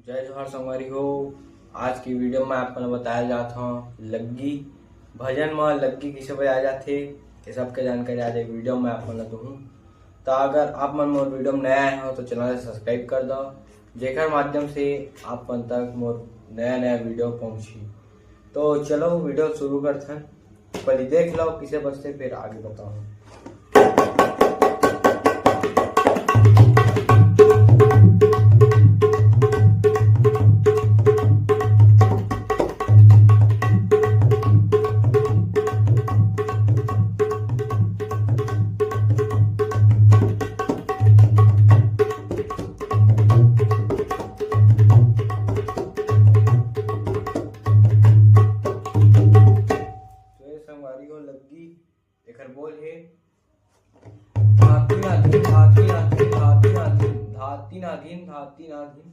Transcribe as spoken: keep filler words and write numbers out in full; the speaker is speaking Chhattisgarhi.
जय जोहार संगवारी हो, आज की वीडियो में आप मन ल बताया जात हव लग्गी, भजन में लग्गी किसे बजाया जाथे, ये सब के जानकारी आज ये वीडियो में आप मन ल दूहूँ। तो अगर आप मन मोर वीडियो में नया आए हो तो चैनल ला सब्सक्राइब कर दो, जेकर माध्यम से आप मन तक मोर नया नया वीडियो पहुँची। तो चलो वीडियो शुरू करथन, पहले देख लो किसे बजथे, फिर आगे बताऊँ। तो ये संगवारी हो लग्गी, एकर बोल हे धाती नाधिन, धाती नाधिन, धाती नाधिन, धाती नाधिन, धाती नाधिन।